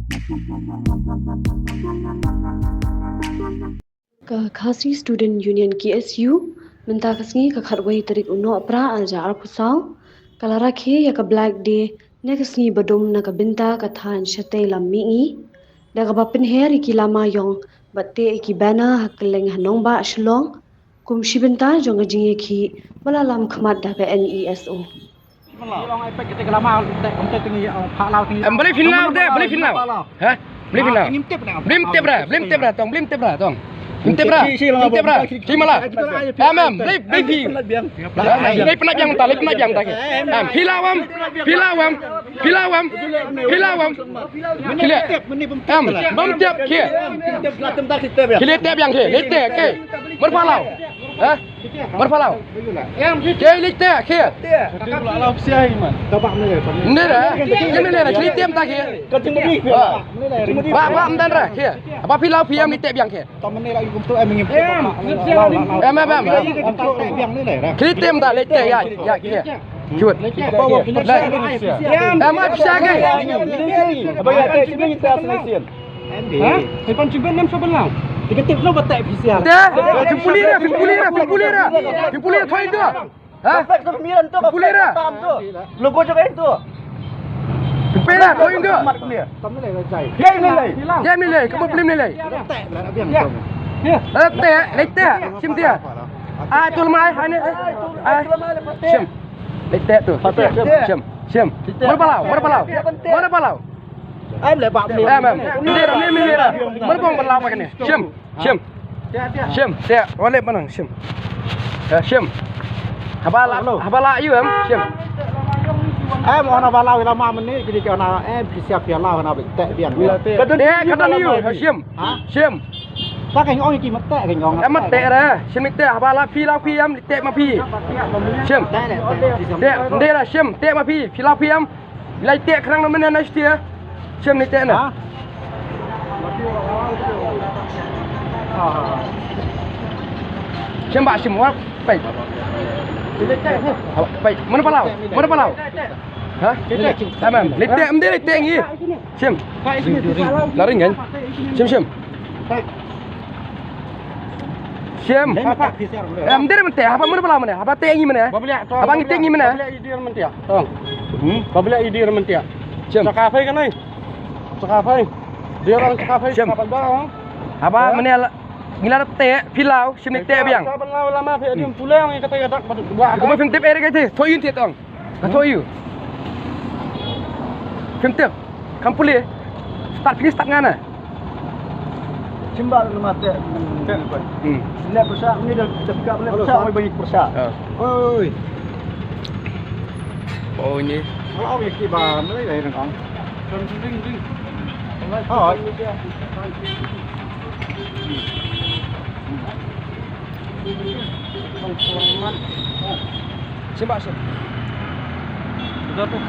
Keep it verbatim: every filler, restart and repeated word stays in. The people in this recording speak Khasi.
Ka Khasi Student Union, K S U, mynta ka sngi ka khatwei tarik u Nohprah ar hajar arphew saw, ka la rakhe ïa ka Black Day ne ka sngi ba dum na ka bynta ka thaiñ shatei lam mihngi, da kaba pynher ïa ki lama ïong bad teh ïa ki banner ha kylleng ha nongbah Shillong, kum shi bynta jong ka jingïakhih ba la lam khmat da ka N E S O. Em, balei phin law de, balei phin law? Ha? Balei phin law? Balei em tep ra, balei em tep ra, tong, balei em tep ra, tong. Em tep ra, em tep ra. Ki mala. Em, em, balei, balei phi. Balei pynat biang ta, balei pynat biang ta ki. Em, phi law em, phi law em, phi law em, phi law em. Ki leh. Em, bym tep ki. Ki leh tep biang ki, leh tep ki. Mar pha law. Ha? Mar pha law. Ki leh tep ki. Nde ra, ki leh tep ta ki. Ba, ba, ym don ra ki. Ba phi law phi em leh tep biang ki. Em, em, em. Ki leh tep ta leh tep ïa, ïa ki. Jut. Em, ma pisa ki. Ha? Hei pan chibin nem sa ban law. Te, phi pule ra, phi pule ra, phi pule ra. Phi pule ra, thoi tu. Ha? Phi pule ra. Logo jong ka tu. Phi pule ra, thoi tu. Ïa ni lei. Ïa ni lei, ka bym lei. Leh tep, leh tep. Shim tep. Ai, tu lamai, ai ni. Ai. Shim. Leh tep tu. Shim. Shim. Mar pha law, mar pha law. Mar pha law. Em, em. Ni ra, ni, ni ra. Mar pha law ma kane. Shim. Shim. Shim. Te, wa leh ba nang, shim. Eh, shim. Haba la, haba la ïu em, shim. Em, ona ba la wi la ma mene, kini ki ona, em, ki siap ya la, ona ba teh biang. Te, ka don ïu, shim. Ha? Shim. Ta ka ong ki ma teh, ka ong. Em, ma teh ra, shim ni teh, haba la phi la phi em, teh ma phi. Shim. Te, nde ra, shim, teh ma phi, phi la phi em. Lai teh khrang na mene na stia. Shim ni teh na. Ha? Shim ba shim wa. Pai. Pai. Mana pha law? Mana pha law? Ha? Tamam. Lai teh, em, lai teh ngi. Shim. La ring kan? Shim, shim. Shim. Em, dei mynta, haba mano ba la mano? Haba teh ngi mano? Haba ngi teh ngi mano? Ba bla idir mynta. Shim. Saka phai kan ai. Saka phai. Dia orang saka phai. Shim. Haba mano ngi la teh phi law, shim ni teh biang. Ka ban law lama phi adim pulai ngi kata ka dak ba. Ka ba phim tip ere ka te, thoi yun te tong. Ka thoi ïu. Phim tip. Kam pule. Start finish start ngana. Simba lu mate. Hmm. Ni persa ni dah dekat ni persa mai bagi persa. Oi. Oh ni. Kalau ni kiba ni lain kan. Oh. Selamat. Sembah, sembah. Udah tuh.